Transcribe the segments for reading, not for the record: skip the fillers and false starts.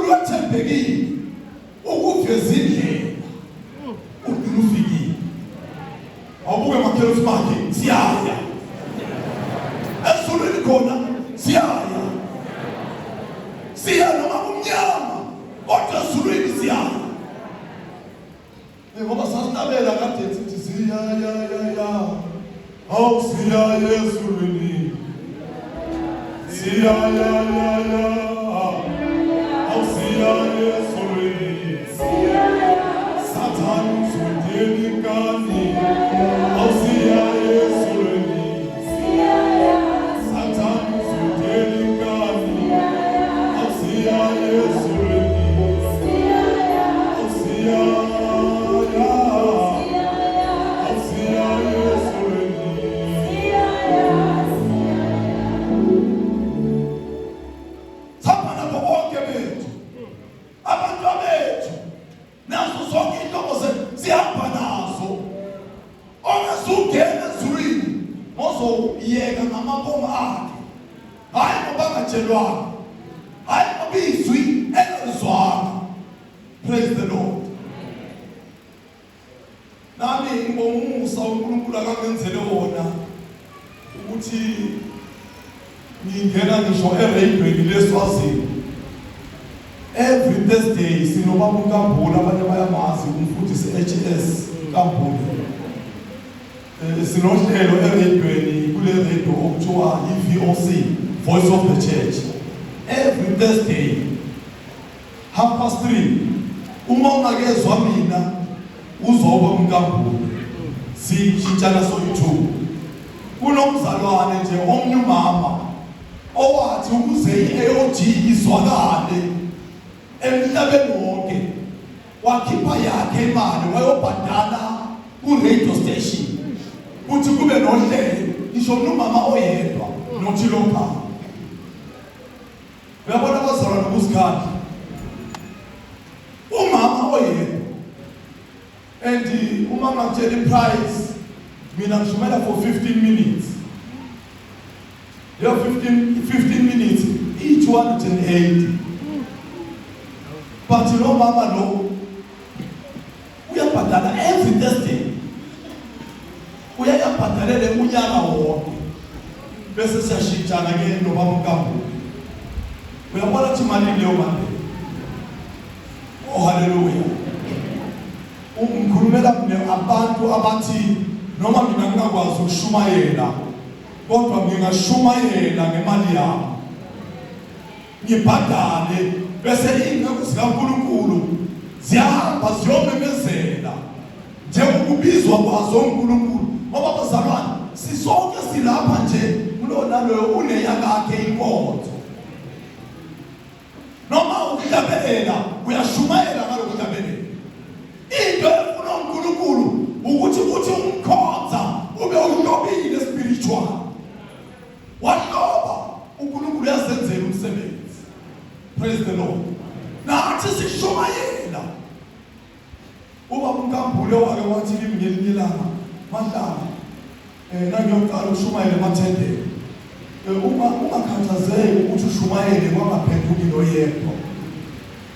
uNkulunkulu wethembekile ukuveza indlela ugcina ufikile. Awubuke makhelwane uthi makhe siyaya ezulwini khona siyaya siya noma kumnyama kodwa ezulwini siyaya. Ngoba sasihlabela kade sithi siya ya ya ya awu siya ezulwini siya ya ya ya awu siya ezulwini Sathane uzondela inkani awu siya ezulwini Sathane uzondela inkani awu siya ezulwini awu siya ya awu siya ezulwini. Sihamba nabo bonke bethu abantu bethu nazo zonke inhlobo zethu sihamba nazo. Ongazungena ezulwini ngozoyeka ngamabomu akhe, hhayi ngoba angatshelwanga, hhayi ngoba izwi engalizwanga. Praise the Lord. Nami ngibonga umusa uNkulunkulu akangenzele wona ukuthi ngingena ngisho ereyidweni leSwazini. Every Thursday sinobaba uNkambule, abanye bayamazi umfundisi HS Nkambule. Sinohlelo ereyidweni kule radio okuthiwa i-VOC, Voice of the Church. Every Thursday 3:30 uma ungakezwa mina uzoba uNkambule, sishintshana soyi-2. Kunomzalwane nje omnye umama owathi ukuze i-AOG izwakale emhlabeni wonke wakhipha yakhe imali wayobhadala ku-radio station kuthi kube nohlelo ngisho nomama oyedwa nothi local. Uyabona abazalwane nokuzikhandla umama oyedwa and uma ngakutshela i-price mina ngishumela for 15 minutes, leyo 15 minutes iyi-280, but lo mama lo uyabhadala every Thursday, uyayabhadalele unyaka wonke, bese siyashintshana ke nobaba uNkambule. Uyabona ukuthi imali leyo mali. Oh haleluya. Ngikhulumela mina abantu abathi noma mina ngingakwazi ukushumayela kodwa ngingashumayela ngemali yami ngibhadale, bese iy'nceku zikaNkulunkulu ziyahamba ziyomemezela njengokubizwa kwazo uNkulunkulu. Ngoba bazalwane sisonke silapha nje, kulowo naloyo uneyakakhe inkonzo. Noma ukuhlabelela uyashumayela ngalokuhlabelela. Into efuna uNkulunkulu ukuthi uthi umkhonza ube uhlobile spiritual. Wahloba uNkulunkulu uyazenzela umsebenzi. Praise the Lord. Nathi sishumayela. Ubaba uNkambule wake wathi kimi ngelinye ilanga, Mahlaba, nangiyoqala ukushumayela emathendeni. Uma ungakhathazeki ukuthi ushumayele kwangaphenduki noyedwa.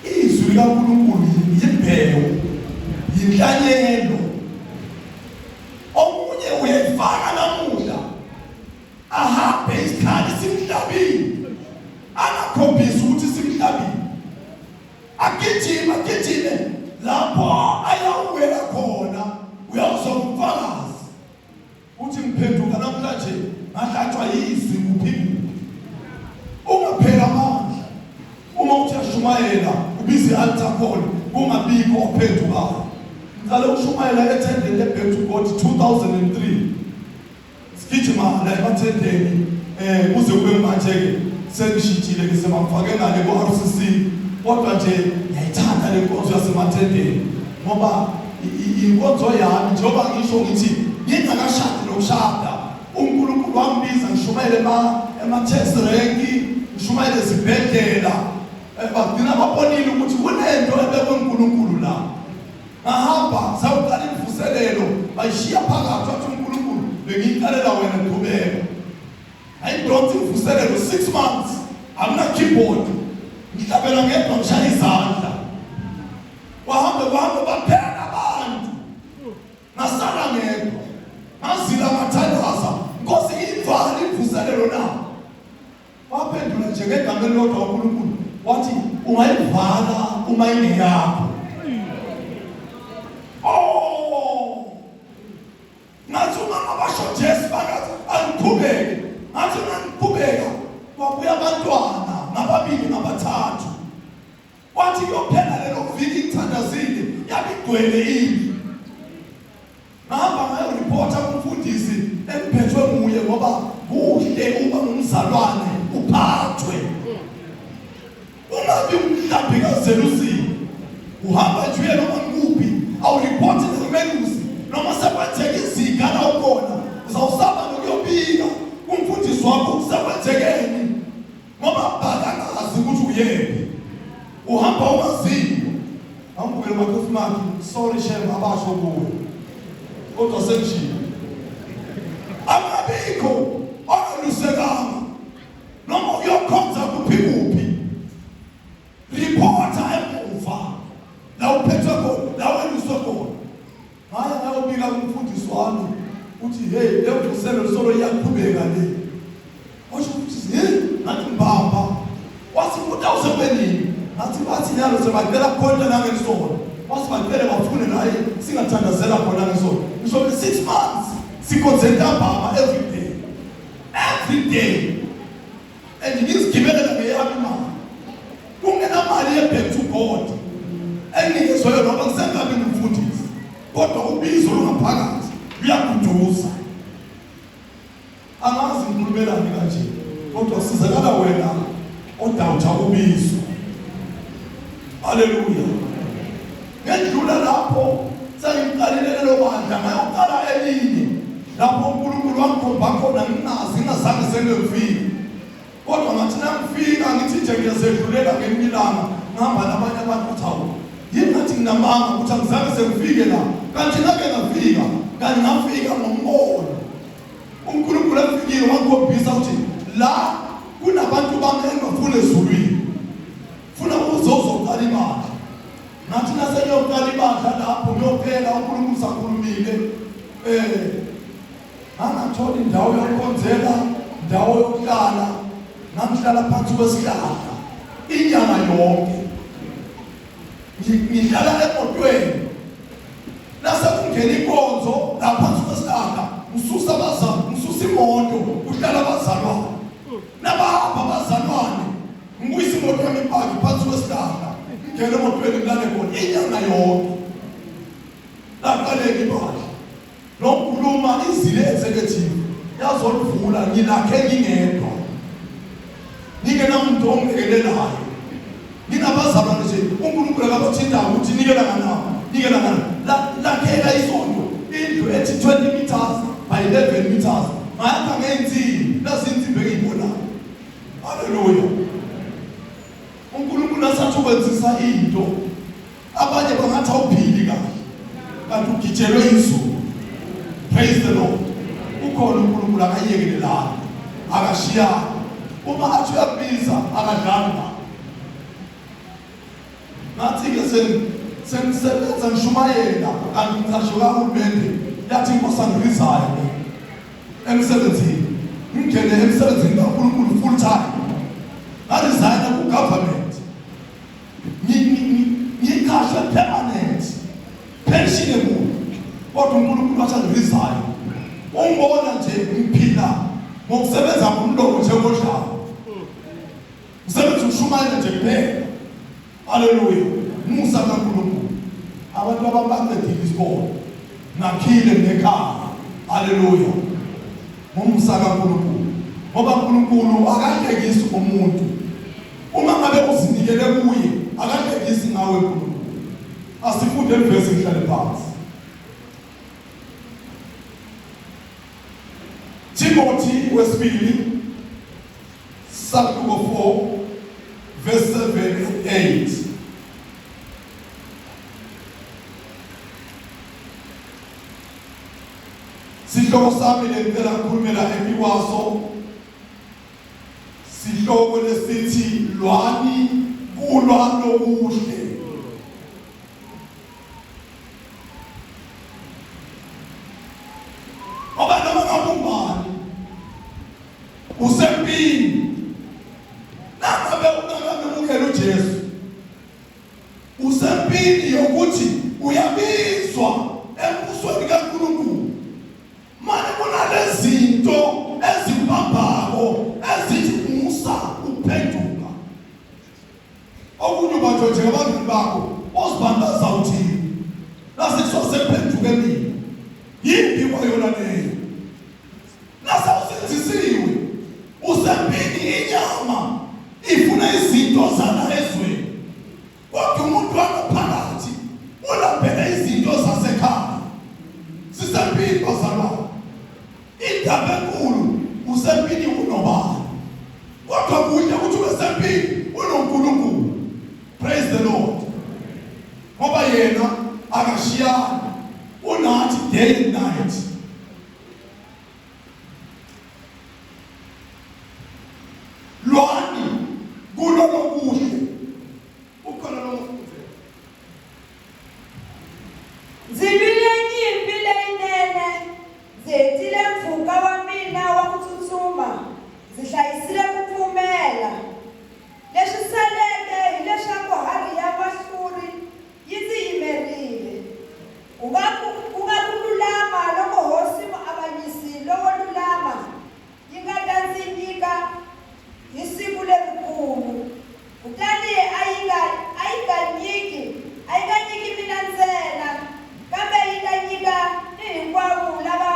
Izwi likaNkulunkulu yimbewu, yinhlanyelo. Omunye uyayifaka namuhla ahambe isikhali simhlabile, angakhombisi ukuthi simhlabile. Agijime agijime lapho ayawuwela khona uyawuzwa ubufakazi uthi ngiphenduka namhlanje ngahlatshwa yizwi kuphi kuphi. Ungapheli amandla uma uthi uyashumayela ubiza i-altar call kungabikho ophendukayo. Ngiqale ukushumayela ethendeni le-Back to God 2003. Sigijima la emathendeni kuze kube manje ke sengishintshile ngisemangifake ngale ku-RCC, kodwa nje ngiyayithanda le nkonzo yasemathendeni ngoba inkonzo yami njengoba ngisho ngithi ngingakashadi nokushada uNkulunkulu wangibiza ngishumayele ema-taxi rank, ngishumayele ezibhedlela, bagcina babonile ukuthi kunento ebekwe uNkulunkulu la. Ngahamba sawuqala imvuselelo bayishiya phakathi, wathi uNkulunkulu bengiyiqalela wena qhubeka. Ayidonsa imvuselelo 6 months, angina keyboard, ngihlabela ngedwa ngishaya izandla. Wathi ungayivala uma ingeyakho. Oh! Ngathi uma ngabasho Jesu bakathi angiqhubeke. Ngathi ngangiqhubeka kwabuya abantwana ngababili ngabathathu. Kwathi kuyophela lelo viki ngithandazile yabigcwele indlu. Ngahamba ngayoripotha kumfundisi engiphethwe nguye ngoba kuhle uma ngumzalwane uphathwe. Ungabi umhlambi kazelusile. Uhamba nje uye noma ngikuphi awuripoti nakumelusi noma sekwenzeka iziga la ukhona uzawusaba nokuyobika kumfundisi wakho kusekwenzekeni ngoba bakangazi ukuthi uyephi uhamba ungaziwa angibukele umakhosi makhe sorry shem abasho kuwe kodwa sengishilo angabikho ongalusekanga noma uyokhonza kuphi kuphi reporter emuva la uphethwe khona la weluswe khona Ngaya ngayobika kumfundisi wami uthi hey le mvuselo solo iyaqhubeka le. Washo ukuthi hey ngathi mbamba. Wathi umuntu awusebenini. Ngathi bathi nyalo sebacela kukhonta nangelisonto. Wathi bacele bafune naye singathandazela khona ngesonto. Ngisho 6 months sikhonze ntambama every day. Every day. And ngizigibelela ngeyami imali. Kungenamali ye-back to God enginikezwe yona ngoba ngisengabi ngumfundisi. Kodwa ubizo lungaphakathi luyaguduza. Angazi ngikhulumelani kanje kodwa sizakala wena odawutha ubizo. Haleluya. Ngendlula lapho sengiqalile lelo bandla ngayoqala elinye lapho uNkulunkulu wangikhomba khona ngingazi ngingazange sengifike. Kodwa ngathi nangifika ngithi nje ngiyazedlulela ngelinye ilanga ngihamba nabanye abantu bathi hawu yini ngathi nginamanga ukuthi angizange sengifike la kanti ngake ngafika kanti ngafika ngombono uNkulunkulu efikile wangikhombisa ukuthi la kunabantu bami engibafuna ezulwini funa uze uzoqala ibandla ngathi nasengiyoqala ibandla lapho ngiyophela uNkulunkulu sakhulumile eh ngangathola indawo yokukhonzela indawo yokuhlala ngangihlala phansi kwesihlahla inyanga yonke ngihlala emotweni nase kungena inkonzo lapha phansi kwesihlahla ngisusa abazali ngisusa imoto kuhlala abazalwane nabahamba abazalwane ngibuyisa imoto yami ipaki phansi kwesihlahla ngingene emotweni ngilale khona inyanga yonke laqaleka ibandla Nokukhuluma izile executive yazolivula ngilakhe ngingedwa. Ngingenamuntu ongilekelelayo. Nginabazalwane nje uNkulunkulu akabathinta ukuthi nikela nganawo, nikela nganawo. Lakheka isonto indlu ethi 20 meters by 11 meters. Ngayakha ngeyinsimbi, nazi insimbi engiyibonayo. Haleluya. uNkulunkulu asathi ukwenzisa into abanye bangathi awuphili kahle kanti ugijelwe izulu praise the lord ukhona uNkulunkulu akayekelelani akashiyani uma athi uyakubiza akadlali nawe ngathi-ke sengisebenza ngishumayela kanti ngiqashwe kahulumende yathi inkosi angirizayo emsebenzini ngingene emsebenzini kaNkulunkulu full time ngaresigna ku-government ngiqashwe permanent pension enkulu kodwa uNkulunkulu wathi angirizayo ungibona nje ngiphila ngokusebenza ngomlomo njengodlalo ngisebenza ukushumayela nje kuphela Haleluya. Musa kaNkulunkulu. Abantu ababaqedile isikole. Ngakhile nekhaya. Haleluya. Ngomsa kaNkulunkulu. Ngoba uNkulunkulu akahlekisi umuntu. Uma ngabe uzinikele kuye, akahlekisi ngawe uNkulunkulu. Asifunde ivesi ngihlale phansi. Timothy wesibili Sahluko 4 verse 7 and 8. Sihloko sami lengicela ukukhulumela emikwaso sihloko lesithi lwani kulwa lokuhle. Ngoba noma ngabe ungubani usempini nangabe ungakamemukela uJesu Usempini yokuthi uyabizwa embusweni kaNkulunkulu. Manje kunalezinto ezibambako ezithi musa ukuphenduka. Okunye ubanjwa nje abangani bakho ozibambaza uthini? Nase kuthiwa sekuphenduke mina. Yimbi kwayona leyo. Nase usindisiwe usempini inyama ifuna izinto zala ezweni. Kodwa umuntu wangaphakathi ulambele izinto zasekhaya. Sisempini bazalwane. Indaba enkulu usempini unobani. Kodwa kuhle ukuthi ube sempini unoNkulunkulu. Praise the Lord. Ngoba yena akashiyani. Unathi day and night. Lwani kulo lokuhle. Ukhona lo mfundisi. Ndzi lwile nyimpi leyinene, ndzi hetile mpfhuka wa mina wa ku tsutsuma, ndzi hlayisile ku pfumela. Leswi saleke hi leswaku harhi ya vahluri yi ndzi yimerile, ku nga ku, ku nga ku lulama loko Hosi Muavanyisi lowo lulama yi nga ta ndzi nyika hi siku lerikulu. Kutani a yi nga, a yi nga nyiki, a yi nga nyiki mina ntsena, kambe yi ta nyika ni hinkwavo lava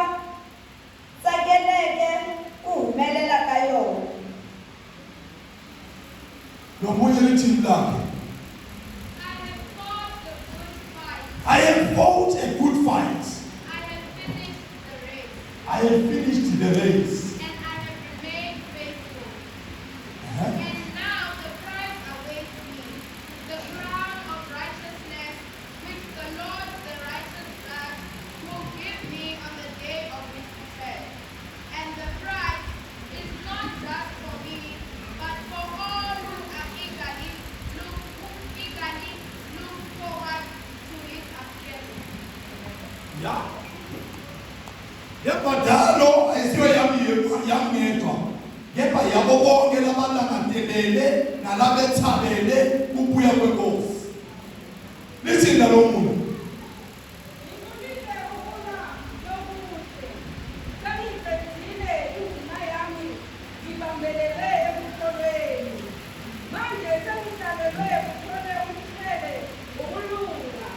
tsakeleke ku humelela ka yona. Nomunye lithini lakhe? I have fought a good fight. I have finished the race. And I have remained faithful. Uh-huh. And now the prize awaits me, the crown of righteousness, which the Lord, the righteous judge, will give me on the day of his return. And the prize is not just for me, but for all who are eagerly look, who eagerly look forward to his appearing. Ya. Lembadalo ayisiyo yami yami ngedwa. Kepha yabo bonke labalangatelele nalabethabele kubuya kwenkosi. Lithini lalo muntu? Ngikulile ukulwa lokuhle, sengiyiqedile indima yami, ngibambelele ekukholweni. Manje sengihlalelwe kuthole umqhele wokulunga,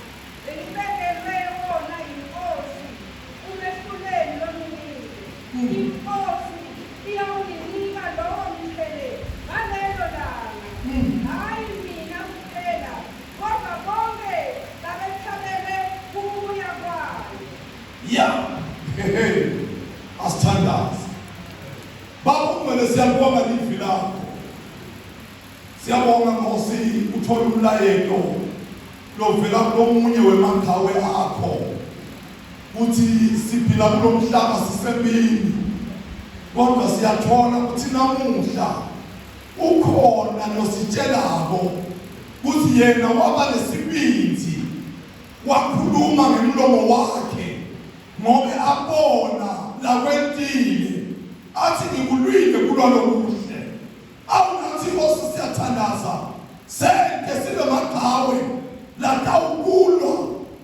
bengibekelwe wona yiNkosi, umehluleli olungile. INkosi iyawunginika lowo mqhele ngalelo langa, hhayi mina kuphela, kodwa bonke labethabele ukubuya kwayo. Ya. Asithandaze. Baba ungcwele siyabonga livi lakho. Siyabonga Nkosi uthola umlayeto lovela kulomunye wemaqhawe akho. Kuthi siphila kulomhlaba sisempini. Kodwa siyathola ukuthi namuhla ukhona lositshelako ukuthi yena waba nesibindi wakhuluma ngemlomo wakhe ngobe abona lakwentile athi ngikulwile kulwa lokuhle. Awu nathi Nkosi siyathandaza sente sibe maqhawe latawukulwa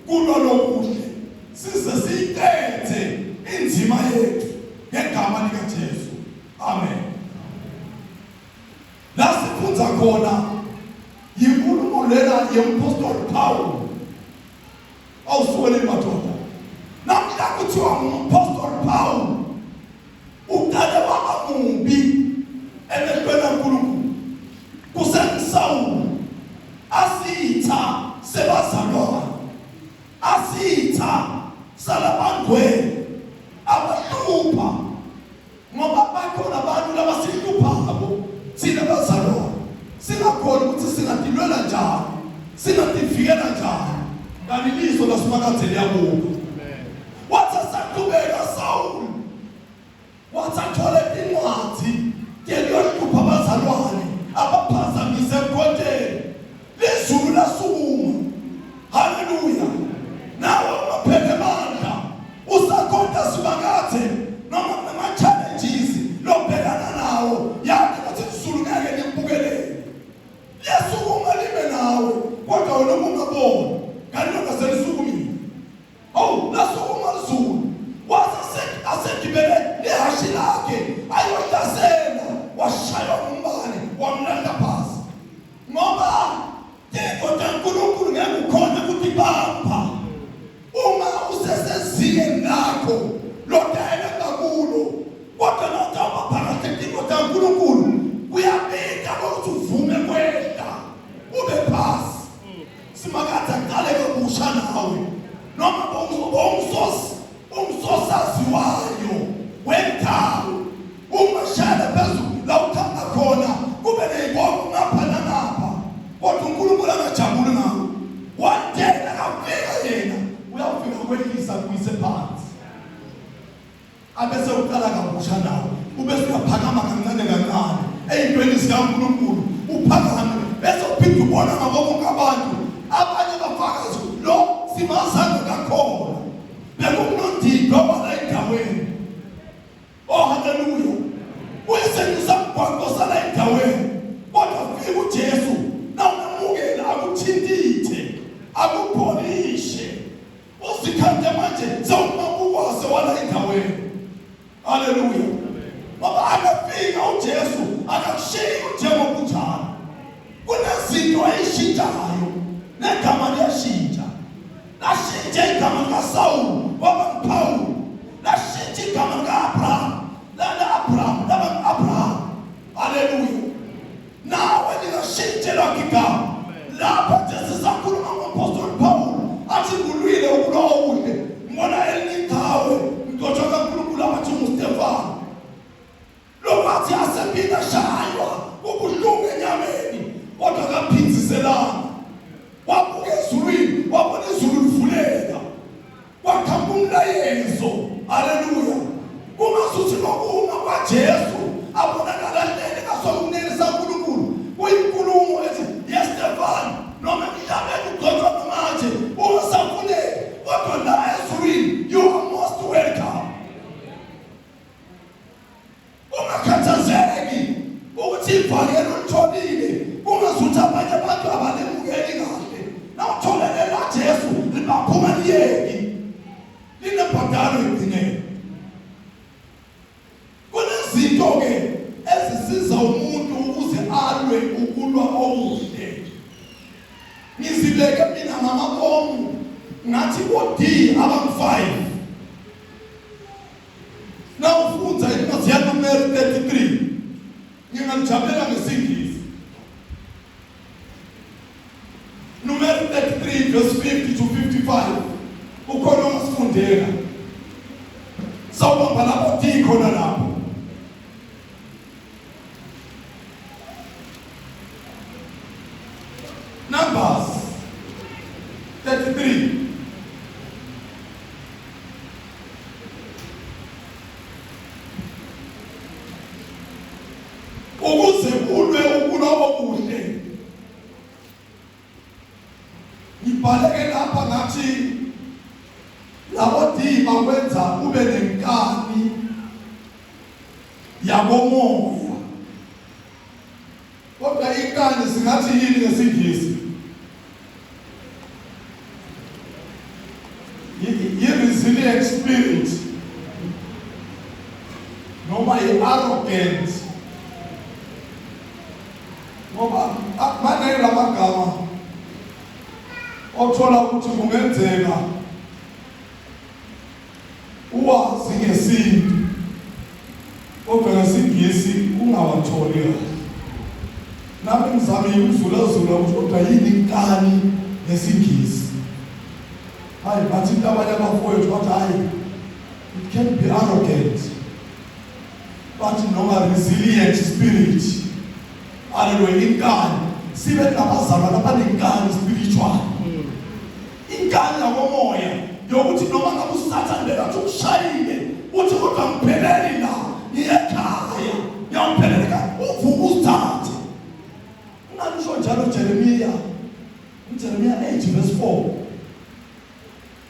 kulwa lokuhle size siyiqede inzima yethu ngegama likaJesu. Amen. La sifunza khona yinkulumo lena yemphostoli Paul. Awusuwele madoda. Namhla kuthiwa ngumphostoli Paul uqale waba mubi emehlweni kaNkulunkulu. KusenguSawulu asitha sebazalwane asitha salabangcwele abahlupha ngoba bakhona abantu labasihluphako thina bazalwane singakhona ukuthi singatilwela njani singativikela njani kanti liso lasimakadze liyabuka. Wathi asaqhubeka Sawulu wathi athole incwadi yeliyohlupha abazalwane abaphazamise emkhonteni lizulu lasukuma. Haleluya. Nawe ungaphethe amandla usakhonta simakathe noma kunama-challenges lobhekana nawo yazi ukuthi izulu ngeke likubukelele liyasukuma lime nawe kodwa Kodwa wena ubungaboni kanti lona selisukumile. Awu lasukuma lizulu. Wase asegibele nehhashi lakhe ayohlasela washaywa ngumbane wamlahla phasi. Ngoba tintfo taNkulunkulu ngeke ukhone kutibamba uma usesezingeni lakho lotayele ngakulo kodwa nawutawuba phakathi tintfo taNkulunkulu kuyabika ukuthi uvume kwehla ube phasi simakade aqale kabusha nawe noma umsosaziwayo wendawo ungashayela phezulu la uthanda khona kube neyibongo ngapha nangapha kodwa uNkulunkulu angajabuli ngawo. One day akafika yena uyawufika kwehlisa kuyise phansi abese uqala kabusha nawe ubese uyaphakama kancane kancane ey'ntweni zikaNkulunkulu uphakame bese uphinde ubona ngabo bonke abantu abanye bafakazi lo simazange kakhona bekumnondindwa wala endaweni. Oh haleluya. Uyisenyusa mgwaqo sala endaweni. Kodwa fika uJesu nawumamukela akuthintithe, akupholishe. Uzikhande manje sewumabukwase wala endaweni. Haleluya. Ngoba akafika uJesu akakushiyi njengoba unjalo. Kunezinto ayishintshayo negama liyashintsha. Lashintsha igama likaSawulu waba nguPawulu. Lashintsha igama lika-Abraham lala-Abraham laba ngu-Abraham. Haleluya. Nawe lingashintshelwa igama. Lapha nje sisakhuluma ngompostoli Pawulu athi ngulwile ukulwa okuhle ngibona elinye iqhawe mgcotshwa kaNkulunkulu abathi nguStefano. Lokwathi asephinda shaywa kubuhlungu enyameni kodwa akaphindiselanga. Wabuka ezulwini wabona izulu livuleka. Kwaqhamuka umlayezo. Haleluya. Kungasuthi lokuma kwaJesu abonakala hleli ngasokunene saNkulunkulu kuyinkulumo ethi yes Stefan noma emhlabeni ugcotshwa manje ungasafuneki kodwa la ezulwini you are most welcome. Ungakhathazeki ukuthi ivangeli ulitholile kungazuthi abanye abantu abalemukeli kahle. Nawutholele la Jesu libaphuma liyeki. Linebhadalo ekugcineni. Kunezinto ke ezisiza umuntu ukuze alwe ukulwa okuhle. Ngizibeke mina ngamabomu ngathi o-D abangu-5. Nawufundza incwadzi yaNumeri 33 ngingalijabulela ngesingisi. Numeri 33 verse 50 to 55 ukhona ongasifundela. Sawubamba lapho D khona lapho. Numbers 33. Ukuze ulwe ukulwa okuhle. Ngibhaleke lapha ngathi labo D bakwenza ube nenkani yakomoya. Kodwa inkani singathi yini ngesiNgisi? I-resilient spirit noma i-arrogant ngoba maningi lamagama othola ukuthi kungenzeka Uwazi ngesintu kodwa ngesingisi ungawatholi kahle. Nami ngizamile ukuzulazula ukuthi kodwa yini inkani ngesingisi. Hayi bathi into abanye abafowethu bathi hayi it can be arrogant. Bathi noma resilient spirit. Haleluya inkani. Sibe nabazalwane abanenkani spiritual. Inkani yakomoya yokuthi noma ngabe uSathane bekathi ukushayile uthi kodwa ngipheleli la ngiyekhaya ngiyawuphelela ekhaya uvuke uzithathe. Ungani usho njalo Jeremiya uJeremiya 8 verse 4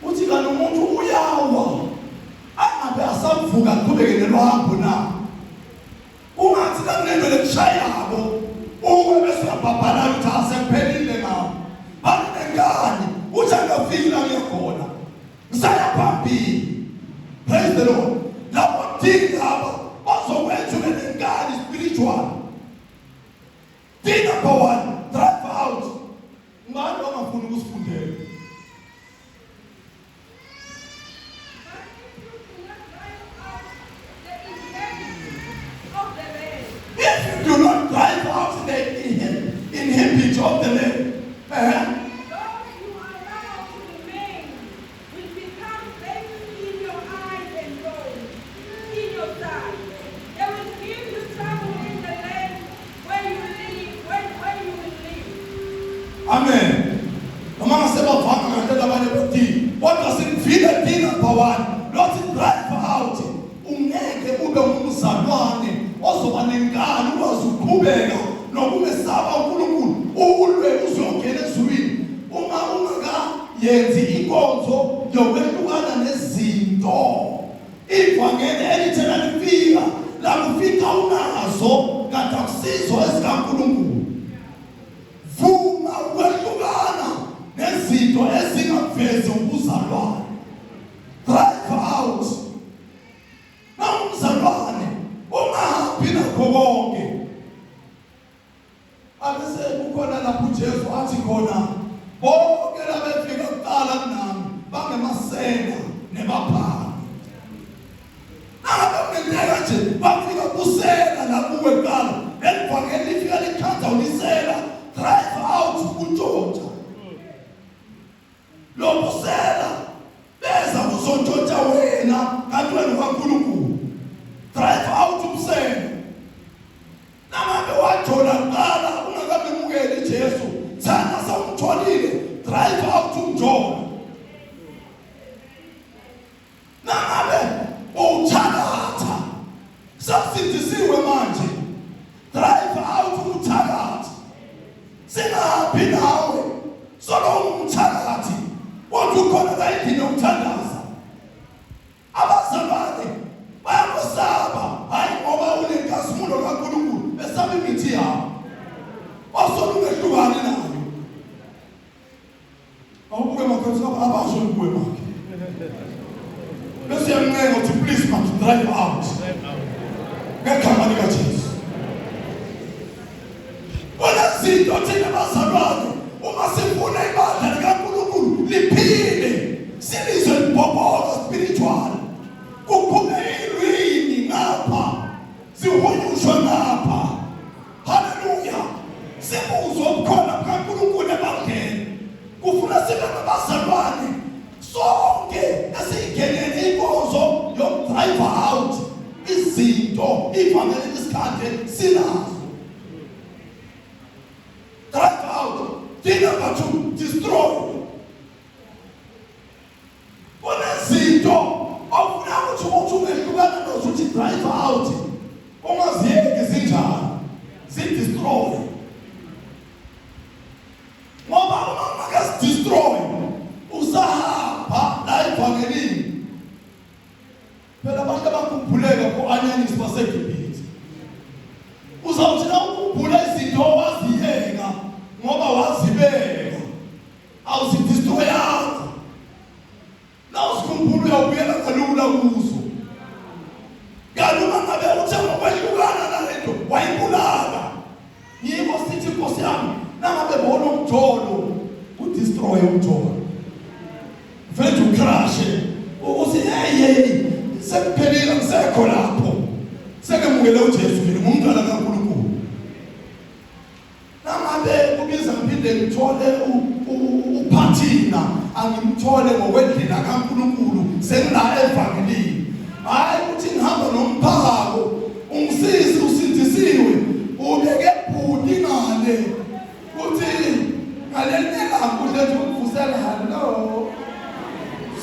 uthi kanti umuntu uyawa angabe asavuka aqhubeke nelwahambo na. Ungathi nakunento lekushayako uwe bese uyabhabhalala ukuthi asekuphelile ngawo. lona. Labo D laba bazokwenza ube nenkani spiritual. D number 1, drive out. Ngubani ongafuni ukusifundela? But if you do not drive out the If you do not drive out the inhibit of the land, those you allow to remain will become veins in your eyes and thorns in your side. They will give you trouble in the land where you live, where you will live. Amen. Noma ngasebavanga kahle labanye bodi, kodwa simvile D number 1, lothi drive out. Ungeke ube ngumzalwane ozoba nenkani ukwazi ukuqhubeka nokumesaba uNkulunkulu ulwe uzongena ezulwini uma ungakayenzi inkonzo yokwehlukana nezinto. Ivangeli elithena lifika lakufika unazo kanti akusizo ezikaNkulunkulu. Vuma ukwehlukana nezinto ezingavezi ubuzalwane. Drive out. Nawumzalwane ungahambi nakho konke. Abese kukhona lapho uJesu athi khona bonke labefika kuqala kunami bangemasela nebaphana. Nangabe kungenteka nje bafika kusela la kuwe kuqala, lelivangeli lifika likhanza ulisela, drive out untshontsha. Lo busela beza kuzontshontsha wena kanti wena ukaNkulunkulu. Drive out ubusela. Nangabe wajola kuqala ungakamemukeli Jesu, thana sawumtholile, drive out umjolo. Nangabe uthakatha, sasindisiwe manje, drive out uthakatha. Singahambi nawe solo umthakathi, kodwa ukhona la endlini yokuthandaza. Abazalwane bayakusaba, hayi ngoba unenkazimulo kaNkulunkulu, besaba imithi yabo. Wasolo ungehlukani nayo. Awubuke makhosi abasho kuwe makhe. Bese uyamncenga uthi please makhe drive out. Ngegama likaJesu. Kunezinto thina bazalwane uma sifuna ibandla likaNkulunkulu liphile, silizwe libhobhoka spiritual. Kuphume ilwimi ngapha, zihunyushwe ngapha. Haleluya. Sibuzwe ubukhona bukaNkulunkulu ebandleni. Kufuna sibe ngabazalwane sonke esiyingenele inkonzo yokudrive out izinto ivangeli isikhathi sinazo. Drive out. D number 2, destroy. Kunezinto ofuna ukuthi ungehlukana nazo uthi drive out. Ungaziyeki zinjalo. Zidestroy. Ngoba uma ungakazidestroy usahamba la evangelini. Phela abantu abakhumbuleka ko-anyanisi baseGibhithe. Uzawuthi na ukhumbula izinto owaziyeka ngoba wazibeka, awuzidestroyanga. Na uzikhumbula uyawubuyela kalula kuzo. Kanti uma ngabe uthe ngokwehlukana nalento wayibulala. Yiko sithi Nkosi yami, nangabe bona umjolo, udestroy umjolo. Vele ucrashe. Uthi hey hey, sekuphelile ngisekho lapho. Sekemukele uJesu mina ngumntwana kaNkulunkulu. Nangabe kubiza ngiphinde ngithole uphathina, angimthole ngokwendlela kaNkulunkulu sengila evangelini. Hayi ukuthi ngihamba nomphako, ungisizi usindisiwe, ubeke bhuti ngale. Uthi ngalelinye ilanga uhle nje ukuvusela hello.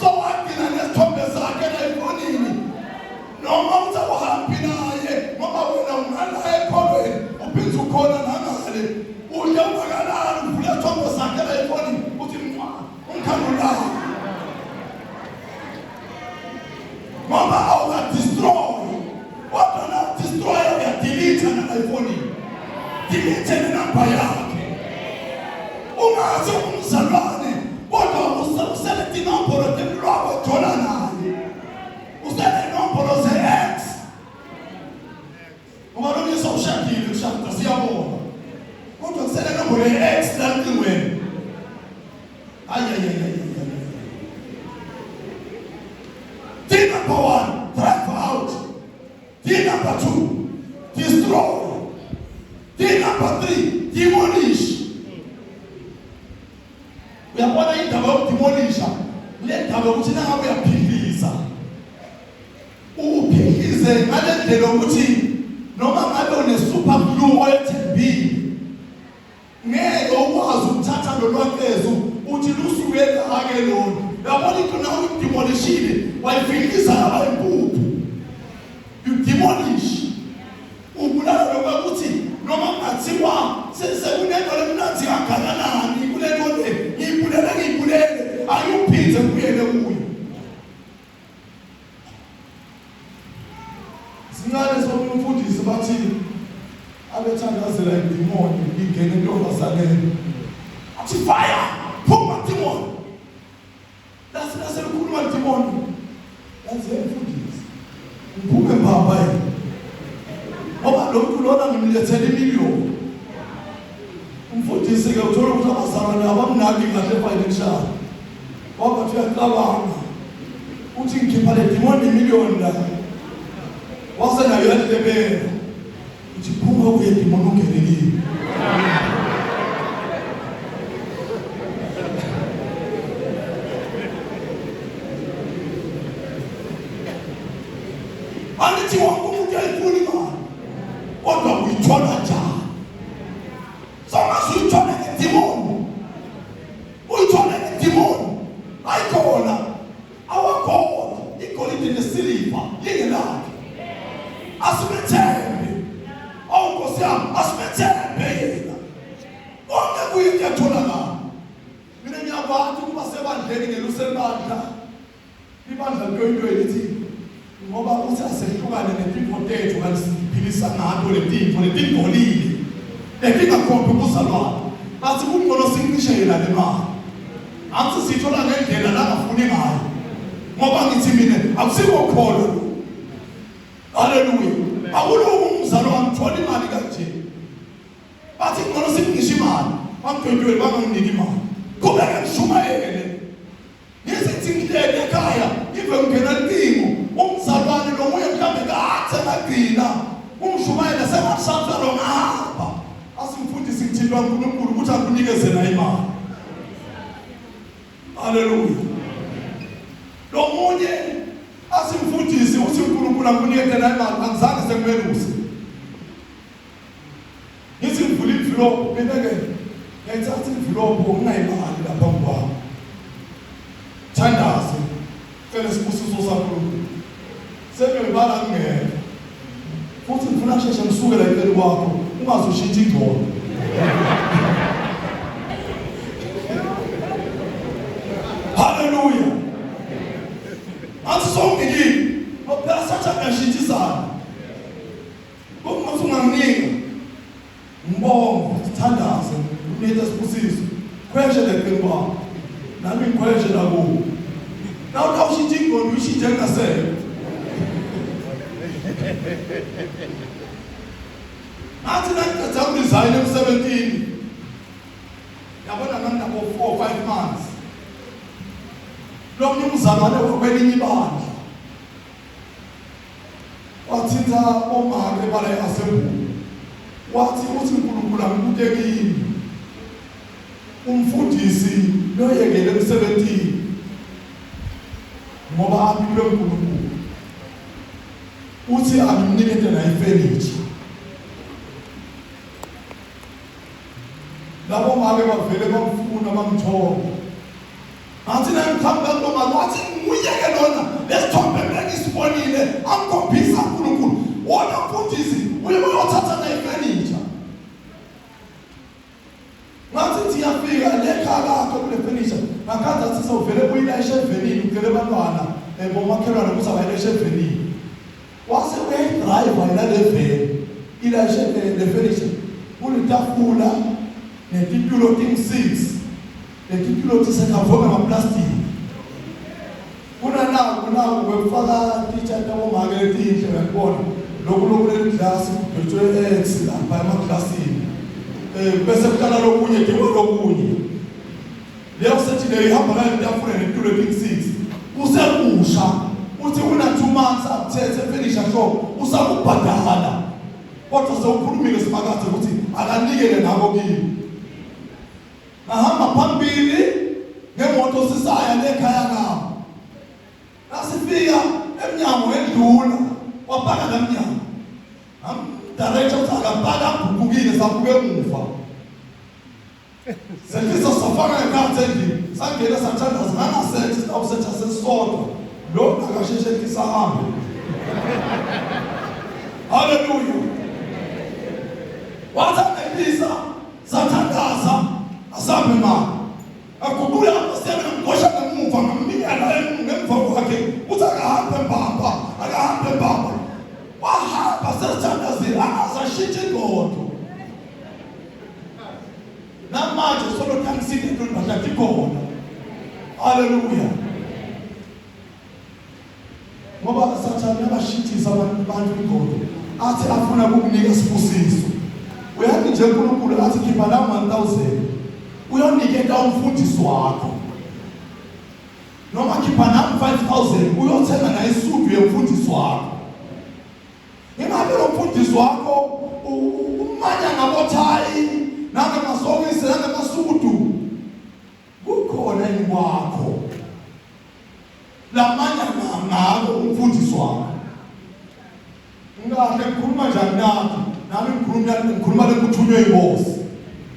So wagcina nesithombe sakhe la efonini. Noma uthi awuhambi naye ngoba wena ungala ekholweni uphinde ukhona nangale. Uhle ungakalali uvule isithombe sakhe la efonini uthi mwa umkhandulala. Ngoba awukadestroy. Kodwa na destroy uyadelete na efonini. Delete nenamba yakhe. Ungaze umzalwane kodwa usele tinombolo temlwako jola naye. Usele ay ay ay. D number 1, drive out. D number 2, destroy. D number 3, demolish. Uyabona indaba yokudemolisha, le ndaba yokuthi nangabe uyaphilisa. Uphihlize ngale ndlela yokuthi noma ngabe une-super glue oyethembile ngeke ukwazi ukuthatha lolwacezu uthi lusuke la-ke lolu. Uyabona into nawe uyidemolishile, wayifikisa yaba impuphu. You demolish. Ubulala lokho ukuthi noma kungathiwa sekunento lemnandi kangakanani kule nto le, ngiyibulele ngiyibulele, ayuphinde kubuyele kuyo. Sincane somunye umfundisi bathi abethandazela idimoni lingene entombazaneni. Athi fire, phuma demon. Lasi laselikhuluma idimoni. Lathi hey mfundisi, ngiphume mbamba yini. Ngoba lo muntu lona ngimlethele imiliyoni. Umfundisi ke uthola ukuthi abazalwane abamnaki kahle financial. Wabathi uyacabanga. Uthi ngikhipha le demon imiliyoni la. Wase nayo yalibebela. Uthi phuma kuye demon ungene kimi. Angithi wonke umuntu uyayifuna imali. Kodwa uyithola njani? Songaze uyithole ngedimoni. Uyithole ngedimoni. Ayikhona. Awakhona. Igolide nesiliva lingelakhe. Asimethembe. Awu Nkosi yami, asimethembe yena. Konke kuye kuyatholakala. Mina ngiyakwazi ukuba sebandleni ngeluse ibandla. Ibandla ntoyinto elithi ngoba uthi asehlukane netintfo tethu kanti siphilisa ngato letintfo letingcolile letingakhombi ubuzalwane. Bathi kungcono sincishe yena le mali. Angithi siyithola ngendlela langafuni ngayo. Ngoba ngithi mina akusiko kholo. Haleluya. Akulungu umzalwane uthola imali kanje. Bathi ngcono simncishe imali. Bangidwedwele banganginiki imali. Qhubeka ngishumayele. Ngithi ngihleli ekhaya ngive ngingena licingo umzalwane lo muye mhlawumbe kade ngagcina umshumayela sengashafa lo ngapha asimfundisi ngithintwa uNkulunkulu ukuthi akunikeze na imali. Haleluya. Lo munye asimfundisi uthi uNkulunkulu akunikeze na imali angizange sekumeluse. Ngithi ngivula imvilophu mina ke ngiyayithatha imvilophu ngingayibali lapha kwami. Thandaze cela isibusiso saNkulunkulu. Sengiyoyibala ngingekho. Futhi ngifuna kusheshe ngisuke la eceleni kwakho ungaze ushintshe ingqondo. Haleluya. Athi sonke kimi. Ngoba sathane uyashintshisana. Uma unganginika ngibonge sithandaze ulethe sibusiso khweshe leqembu kwakho nami ngikhweshe la kuwo nawe utawushintsha ingqondo uyishintshe engasekho ngathi nangiqeda kuresign emsebenzini yabona nganginabo 4 5 months lo mnye umzalwane kwelinye ibandla Wathinta omake bala e-assembly. Wathi uthi uNkulunkulu angibute kimi. Umfundisi loyekele emsebenzini ngoba aphilwe uNkulunkulu. Uthi angimnikete naye ifurniture. Labo make bavele bamfuna bamthola. Ngathi nangiqhamuka kulo mama wathi nguye ke lona lesithombe bengisibonile amkhombisa uNkulunkulu. Wona mfundisi uye uyothatha nefurniture. Ngathi ngiyafika lekhaya lakho kule furniture. Ngakhathi athi sewuvele uyilayishe evenini ucele abantwana bomakhelwane ukuthi abayilayishe evenini. Wase uyayidrayiva yena le veni ilayishe le furniture. Kunetafula netitulo ting-6 Letitulo tisekhavwe ngamaplastiki. Kunanaku naku bekufaka titsha tabomake letinhle uyakubona. Lokhu lokhu leli glasi kudwetshwe X lapha emaglasini. Bese kuhlala lokunye dikwe lokunye. Leyo sethi leyo ihamba ngale tafula netulo king 6 usekusha uthi una 2 months akuthethe finisha shop usakubhadala kodwa sewukhulumile simakade ukuthi akanikele ngako kimi. Ngahamba phambili ngemoto sisaya lekhaya kabo. Nasifika emnyango endlula wapaka lamnyango. Amdirector uthi akapaka agugukile sabuka emuva. Sefisa safaka ngekhathi endlini sangena sathandaza ngangasethi sitawusetha sesisodwa lo akasheshe ehlisa ahambe. Haleluya. Wathi angehlisa sathandaza asambe mama. Aguqule amasebe ngamgosha ngemuva ngamnika la ngemva kwakhe uthi akahambe mbamba akahambe mbamba. Wahamba sesithandazile angaze ashintshe ingqondo. Namanje solo tangisile into bahlathi khona. Haleluya. Ngoba sathane uyabashintshisa abantu ingqondo athi afuna ukukunika isibusiso. Uyazi nje uNkulunkulu athi khipha la 1000 uyoniketa umfundisi wakho. Noma khipha nami 5000 uyothenga naye isudu yomfundisi wakho. Ingabe lo mfundisi wakho umanya ngabothayi nangemasokisi nangemasudu kukhona yini kwakho lamanya ngako umfundisi wakho ngikahle ngikhuluma njani nathi nami ngikhuluma ngikhuluma lekuthunywe inkosi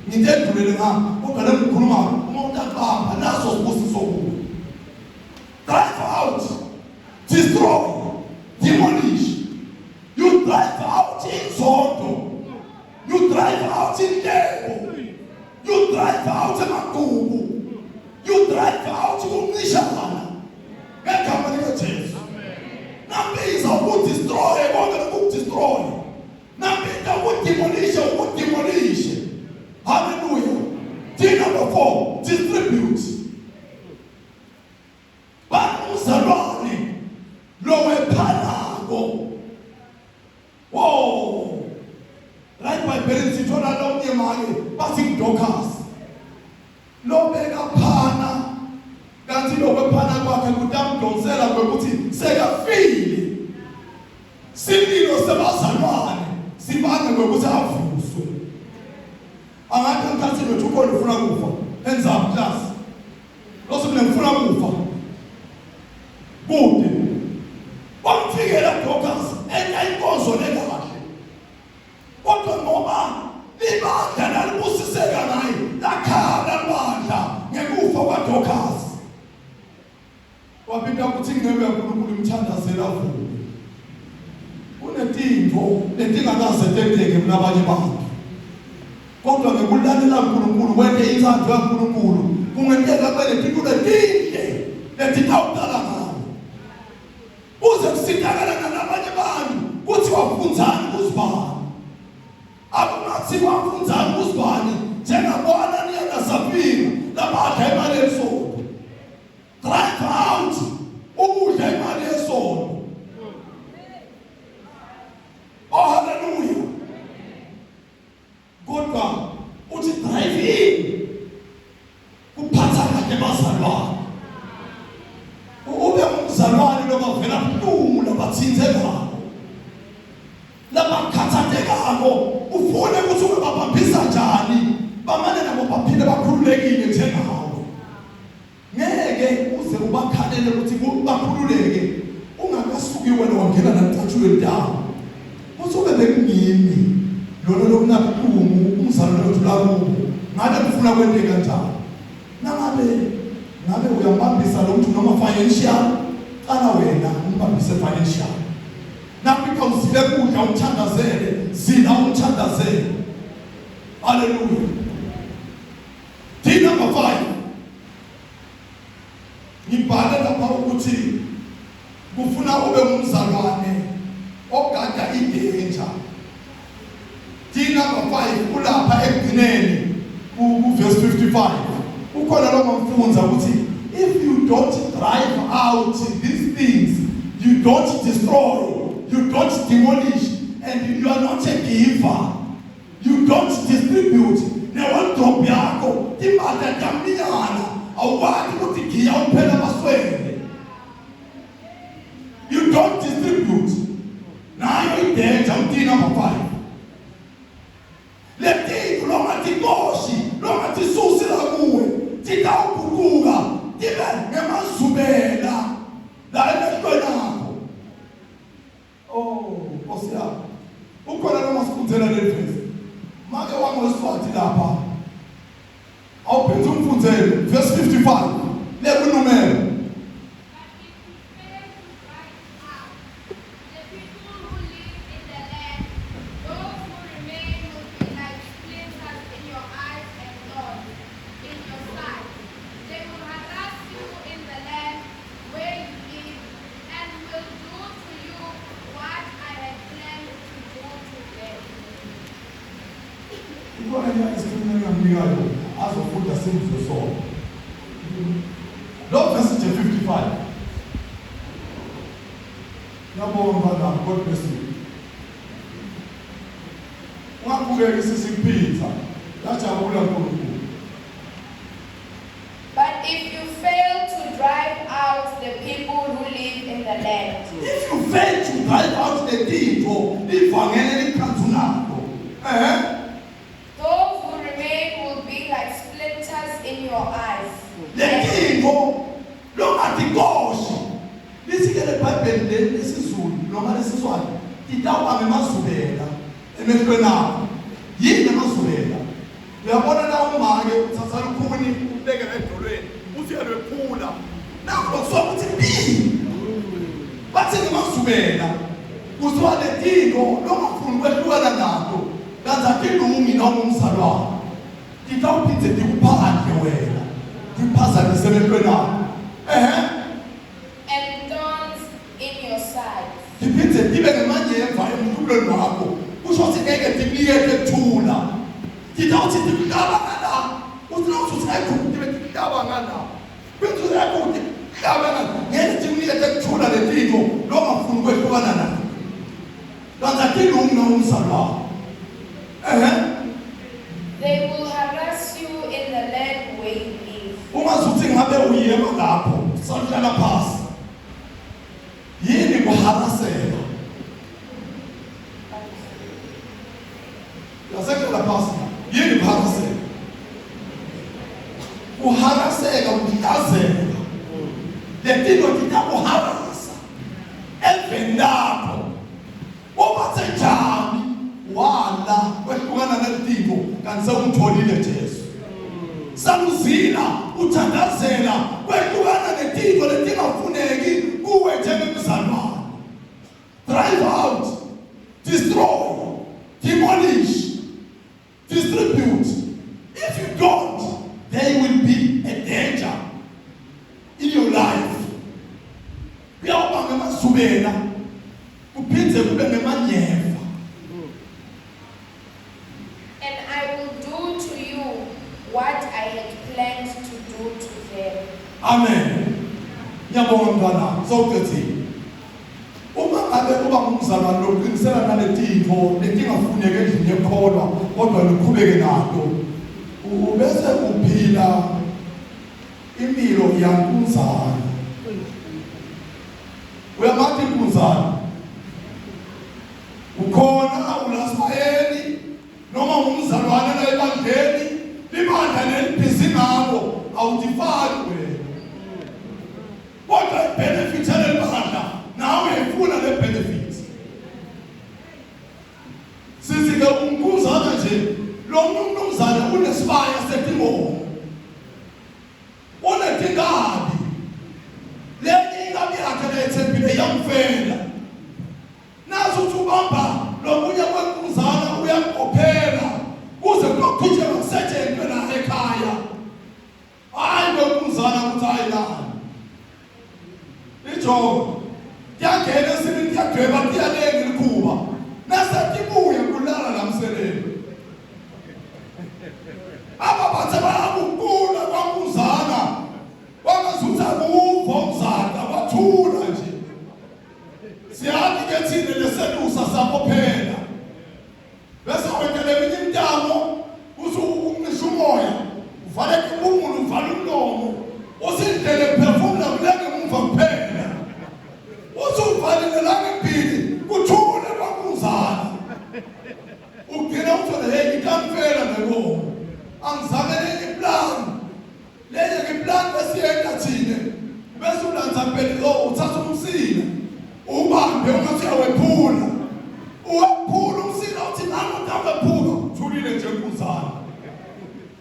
nginte edlulele ngami kodwa le ngikhuluma uma utaqapha naso sibusiso kuwe drive out destroy demolish you drive out inzondo you drive out inhlebo you drive out amagugu you drive out ukuncishana ngegama likaJesu nambiza ukudestroy konke lokudestroy nambiza ukudemolishe ukudemolishe haleluya D number 4 distribute Bangumzalwane lowephanako. Wo! La eBhayibhelini sithola lomnye make bathi nguDorcas. Lobeka phana kanti lokwephana kwakhe kutamdonsela kwekuthi sekafile. Sililo sebazalwane sibange kwekuthi avuswe. Angathi emkhathini wethu ukhona ufuna kufa. Hands up class. Loso mina ngifuna kufa. Kude. Wamfikela Dorcas enye inkonzo lekahle. Kodwa ngoba libandla lalibusiseka ngaye lakhala libandla ngekufa kwaDorcas. Wabika ukuthi inceku yaNkulunkulu imthandazela avuke. Kunetinto letingakaze tenteke kulabanye bantu. Kodwa ngekulalela uNkulunkulu wente intsandvo yaNkulunkulu kungenteka kube netinto letinhle letitawuqala ngawo. Kuze kusitakala nalabanye bantu kuthi wafundzani kuzibani. Akungathi wafundzani kuzibani njengabo-Ananiya naSafira labadla imali yesono. Drive out ukudla imali yesono. Oh haleluya. Kodwa uthi drive in kuphatha kahle bazalwane. Ube ngumzalwane lobavela buhlungu labathintekako. Labakhathatekako ufune ukuthi ungababambisa njani bamane nabo baphile bakhululekile njengawe. Ngeke uze ubakhalele ukuthi bakhululeke ungakasuki wena wangena nakucathulweni tabo. Kuthi ube bekungimi lona lokunabuhlungu umzalwane wethu lakubo ngabe kufuna kwente kanjani? Nangabe ngabe uyambambisa lo muntu noma financial qala wena umbambise financial. Nafika uzile kudla umthandazele, zila umthandazele. Hallelujah. D number 5. Ngibhale lapha ukuthi kufuna ube ngumzalwane ogada idanger. D number 5 ulapha ekugcineni ku verse 55. Ukhona lo mamfunza ukuthi if you don't drive out these things, you don't destroy, you don't demolish and you are not a giver. You don't distribute ne-wardrobe yakho timali taminyana awukwati Titawuguquka tibe ngemazubela la emehlweni akho. Oh, Nkosi yami. Ukhona noma sifundzela leli vesi. Make wangoswati lapha. Awuphinde umfundzele verse 55 lekunumero. Ikhona enye isikhulumi engingamnika yona azofunda simzwe sonke. Lo verse nje 55. Ngiyabonga mfana, God bless you. Ungakhuleki sisi kuphitha. Yajabula uNkulunkulu. But if you fail to drive out the people who live in the land. If you fail to drive out the tintfo livangeli elikhanzu nalo. Eh? Those who remain will be like splinters in your eyes. Le tintfo longatikoshi. Lithi ke leBhayibheli leli lesiZulu noma lesiSwati titawuba ngemazubela emehlweni akho. Yini emazubela? Uyabona na umake uthatha lukhuni ubeke edolweni uthi uyalwephula. Nakho kuthiwa ukuthi bi. Bathi ngemazubela kuthiwa letintfo longafuni kwehlukana nato kanti atilungi noma umzalwane. Titawuphindze tikuphandle wena tiphazamise emehlweni akho. Ehhe. And thorns in your sides. Tiphindze tibe ngemanyeva emhlubulweni wakho. Kusho ukuthi ngeke tikunikete kuthula. Titawuthi tikuhlaba ngala. Uthi nawuthi uthi ayikho tibe tikuhlaba ngala. Bese uthi ayikho tikuhlaba ngala. Ngeke tikunikete kuthula letintfo longafuni kwehlukana nato. Kanti atilungi noma umzalwane. Ehhe. They will harass you in the land where you live. Ungazuthi ngabe uyema lapho sahlala phasi. Yini kuharaseka? Yasehlala phasi. Yini kuharaseka? Kuharaseka kuhlazeka. Letinto titakuharasa eveni lakho. Ubathe njani wala kwehlukana nalipho kanti sewumtholile Jesu. Saluzila uthandazela kwehlukana netintfo letingafuneki kuwe njengemzalwane. Drive out, destroy, demolish, distribute. If you don't, there will be a danger in your life. Kuyawuba ngemazubela kuphindze kube ngemanyeva. And I will do to you what I had planned to do to them. Amen. Ngiyabonga mntwana, sowuqedile. Uma ngabe uba ngumzalwane loqinisela naletintfo letingafuneki endlini yekholwa kodwa liqhubeke nato, ubese uphila impilo yankunzana. Uyamathi inkunzana? Ukhona ulasibayeni noma ngumzalwane la ebandleni, libandla lelibhizi ngabo awutifaki wena. Kodwa i-benefit yaleli bandla nawe uyayifuna le benefit. Sithi ke umnumzana nje lo mnumzane unesibaya setingomo. Unetinkabi. Lenye inkabi yakhe leyethembile iyamfela. Nazi ukuthi ubamba lomunye kwenkunzana uyambophela kuze kuyoqhutshekwa kusetshenzwe la ekhaya. Hayi kwenkunzana ukuthi hayi lana. Ijongo tiyangena ensimini tiyadweba tiyalenga ilikhuba. Nase tibuye kulala la mseleni. Aba bathe bayakukula kwankuzana. Wangazuthi akuva umzala wathula nje. Siyazi ke thina leselusa sabophela. Bese wentela eminye imitamo uthi uncisha umoya uvale impumulo uvale umlomo usindlele kuphefumula kulenge emuva kuphela. Uthi uvalile la ngembili kuthule. Iplani esiyenta thina bese ulanza phela oh uthatha umsila ubambe ungathi uyawephula. Uwephula umsila uthi nangu utawephuka thulile nje nkuzana.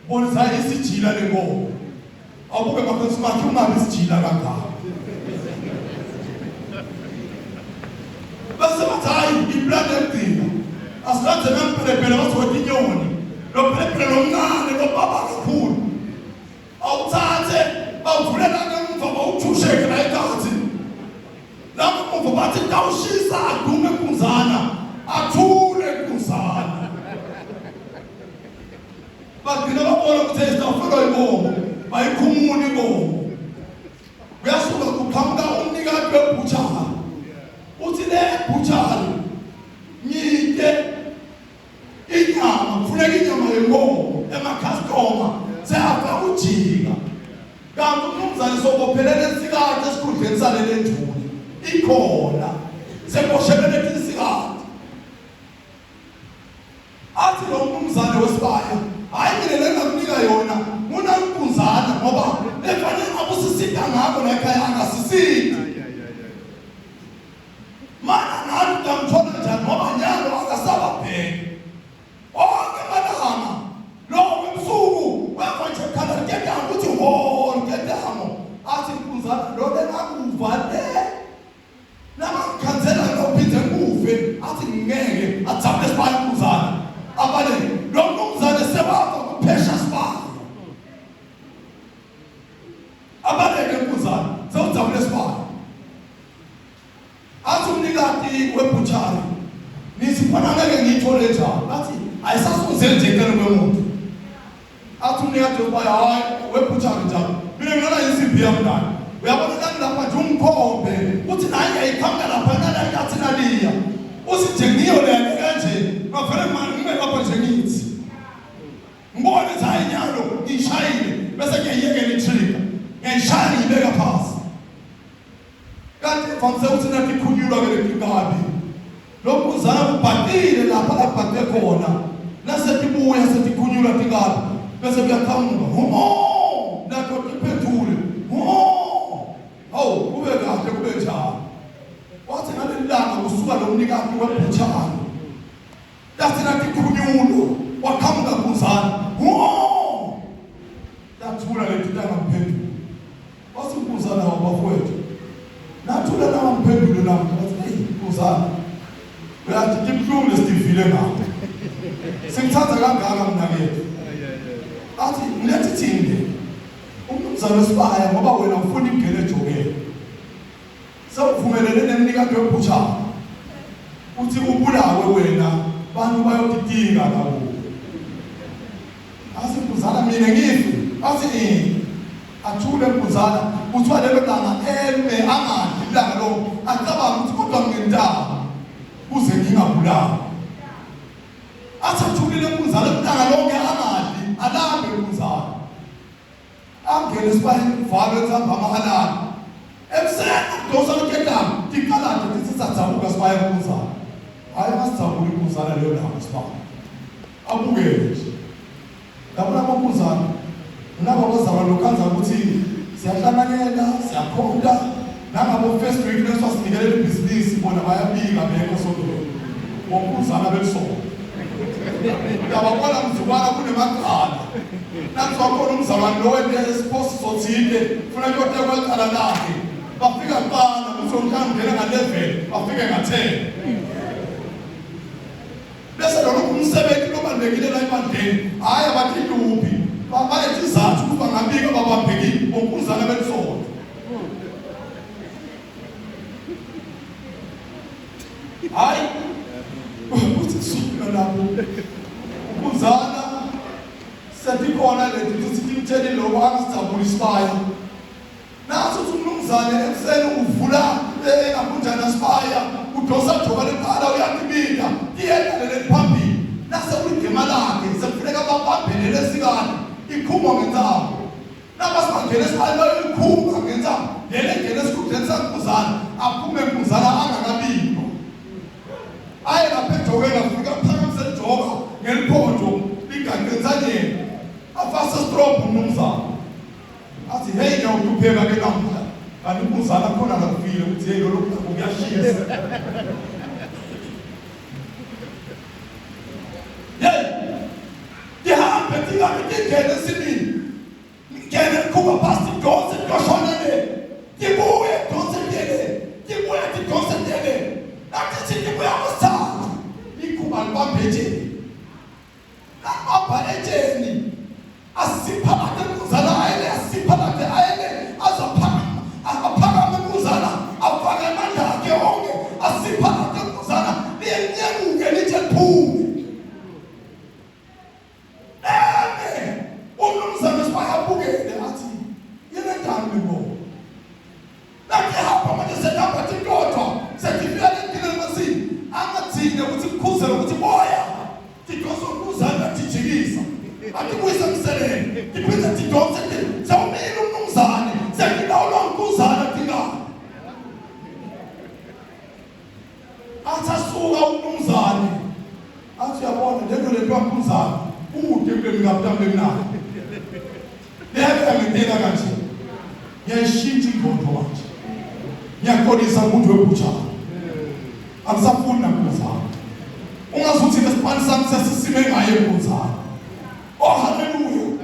Bonisa isijila lenkomo. Awubuke makhosi makhe ungabi isijila kangaka. Bese bathi hayi iplani yokugcina. Asilanze nemphelepele bathi wethu inyoni. Lo phelepele lomncane lo baba kakhulu. Awuthathe bawuvulela ngemuva bawuthusheke la ekhathi. Lapho muva bathi tawushisa adume nkunzana athule nkunzana. Bagcina babona ukuthi isitafelwa inkomo bayikhumula inkomo. Kuyasuka kuqhamuka umnikati webhuchari. Uthi le bhuchari ngide inyama kufuneka inyama yenkomo emakhastoma seyafaka ujika kanti umnumzane sobophelela ensikathi esikhundleni salele nduna ikhona seboshelele insikathi Athi lo mnumzane wesibaya, hhayi mina le ngakunika yona ngunankunzana ngoba efanele ngabe usisita ngakho la ekhaya akasisiti. Mana ngathi utamthola njani ngoba nyalo akasababheki. Onke amalanga lo ebusuku weva nje khala liketanga ukuthi ho liketamo athi nkunzana lo lengakuva le Nabangikhanzela ngiyophinde ngikufe athi ngingeke adzabule sibaya umnumzane abaleke lo mnumzane sewafa kuphesha sibaya abaleke mnumzane sewudzabule sibaya athi umnikati webhuchari nithi khona ngeke ngiyithole njalo athi ayisasunzeli nje eceleni kwemuntu Athi umnikati webaya hayi webhuthari njalo. Mina ngilala insimbi yami nayo. Uyabona nami lapha nje ungikhombe uthi nayi yayiqhamuka lapha nala yathi naliya. Uthi nje ngiyo le kanje. Ngavele manje ngime lapha nje ngithi. Ngibone ukuthi hayi nyalo ngishayile bese ngiyayiyekela i-trigger. Ngiyayishaya ngiyibeka phansi. Kanti vamise ukuthi nathi ikhunyulwa ke lempikabi. Lokuzala kubhaqile lapha labhaqe khona. Nasetibuya setikhunyulwa tikabi bese kuyaqhamuka. Ho! Nakho tiphendule. Ho! Hawu kube kahle kube njalo. Wathi ngaleli langa kusuka lo mnikati webhuthana. Lathi nathi ikhunyulwa waqhamuka kuzala. Ho! Lathula leti tangamphendula. Wathi unkuzana wabafowethu, nathula nangamphendule namhla. Wathi, hey nkuzana, uyathi tibuhlungu lesitivile ngakho. Singithanda kangaka mnakethu. Athi ngilethi thini umnumzane wesibaya ngoba wena ufuna ingene ejokeni. Sewuvumelene nemnikati webhuchara uthi ubulawe wena bantu bayotitika la kuwe. Athi mkuzana mina ngife. Athi eh athule mkuzana kuthiwa lelo langa eme angadli ilanga lo acabanga ukuthi kodwa ngintaba kuze ngingabulawa. Athi athulile mkuzana ilanga lonke angadli alambe mkuzana. Angene esibayeni kuvalwe ntambama alale. Ekuseni udosa luketanga tiqalade tithi sadzabuka sibaya nkuzana. Hayi asidzabuli inkuzana leyo langa sibaya. Abukele nje. Labo labonkuzana nabo abazalwane lokhanza ukuthi siyahlanganyela siyakhonta nangabo first week leso sinikelela ibhizinisi bona bayabika bekho sontweni. Bonkuzana belisonto. Uyababona mzukwana kunemacala. Nakuthiwa khona umzalwane lo wente isiphosiso thile funa kuyotekwa icala lakhe. Bafika kuqala kuthi umhlawumbe ungena nga-11 bafike nga-10. Bese lolu umsebenzi lobalulekile la ebandleni hhayi abathi luphi baletha izathu ukuthi bangabika babambekile bonkuzana belisonto. Hayi uthi suka lapho ukuzana setikhona leti ukuthi timtshele lokho angasijabuli isibaya nathi uthi umnumzane ekuseni uvula engakunjani sibaya udosa joka leqala uyatibika iyenda leli phambili nase kuligema lakhe sekufuneka babambelele esikani ikhumwa ngentambo Laba sibangena esibayeni bayoyikhupha ngentambo lena engena esikhundleni sankuzana aphume nkuzana angakabikho aye lapha ejokeni afika aphakamise ijoka ngeliphonjo ligaxe entsanyeni afase strobhu umnumzane athi hey Ngiyawuhlupheka ke namuhla. Kanti ukuzala khona la kufile ukuthi hey lolu kuyashisa. Hey! Tihambe tingabe tingene ensimini. Ngene kuba past idonse toshona le. Tibuye idonse tele. Tibuye tidonse tele. Nathi sithi kuya kusithathu. Ikhuba libambe etsheni. Labamba etsheni. Asiphakade umzala ayele asiphakade ayele azophakama aphakame umzala afake amandla akhe onke asiphakade umzala liyenyemuke lithe liphume. Eme umnumzane sibakabukele athi yena njani bo. Nathi hamba manje sehamba tintotho sethifika lentile emasini angathina ukuthi kukhuzele ukuthi boya tidonse umnumzane atijikisa atibuyise emseleni tiphinde tidonse sewumile umnumzane sekilawulwa umnumzane tingani athi asuka umnumzane athi uyabona lento lento yamnumzane kude kule mikaputami lemnandi leyake yangidela kanje ngiyayishintsha ingqondo manje ngiyaxolisa umuntu webutshana angisafuni nankuzana ungazuthi lesipani sami sesisime ngaye nkuzana Oh haleluya.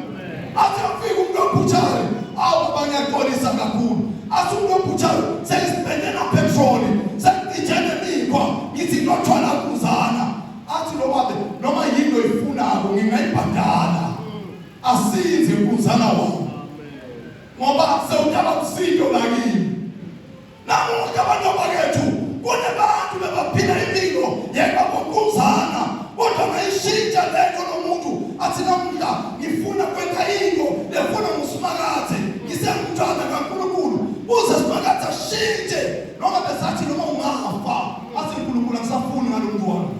Athi afika umuntu obhutshayo, awu baba ngiyaxolisa kakhulu. Athi umuntu obhutshayo sengisipende na petrol, sengicije nemikhwa, ngithi ndothwala kuzana. Athi lo babe noma yini oyifunako ngingayibhadala. Asinze nkuzana wami. Ngoba sewudaba kusinto la kimi. Namuhla abantu bakethu kunabantu bebaphila impilo yebabokuzana kodwa ngayishintsha lento lomuntu athi namuhla ngifuna kwenza into lefuna ngusimakathe ngisengumntwana kaNkulunkulu uze simakathe ashintshe noma besathi noma ungafa athi uNkulunkulu angisafuni ngalo muntu wami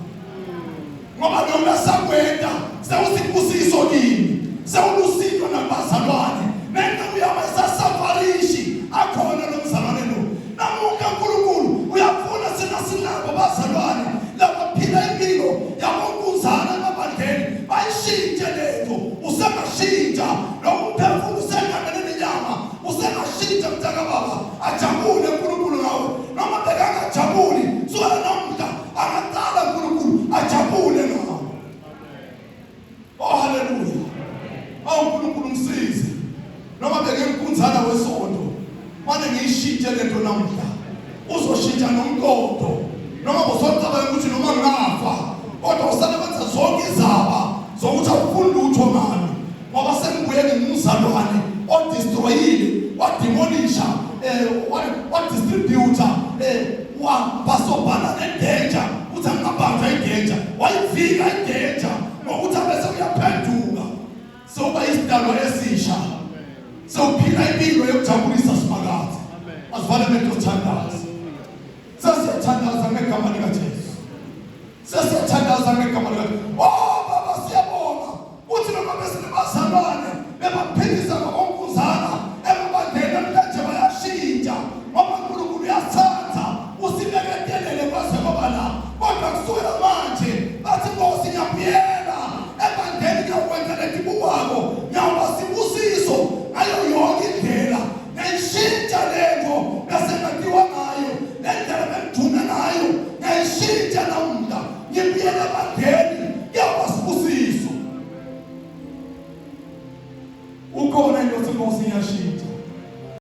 ngoba noma sakwenda sewusibusiso kimi sewulusizo nabazalwane nenceku yami isasafarishi akhona lo mzalwane lo namuhla uNkulunkulu uyafuna sina sinabo bazalwane labaphila impilo yabonkuzana emabandleni bayishintshe lento usengashintsha lo mphefumulo usengangene nenyama usengashintsha mntakababa ajabule uNkulunkulu ngawe noma bekangajabuli sukela namuhla angaqala uNkulunkulu ajabule ngawe oh haleluya awu uNkulunkulu ngisize noma benginkunzana wesonto manje ngiyishintshe lento namuhla uzoshintsha nomqondo noma bosocabanga ukuthi noma ngafa kodwa usale wenza zonke izaba zokuthi awufuni lutho ngami ngoba sengibuye ngingumzalwane odestroyile wademolisha eh wadistributor eh wabasobhana nedanger ukuthi angabanjwa idanger wayivika idanger ngokuthi abese uyaphenduka sewuba isidalwa esisha sewuphila impilo yokujabulisa simakade asivale amehlo sithandaze sesiyathandaza ngegama likaJesu sesiyathandaza.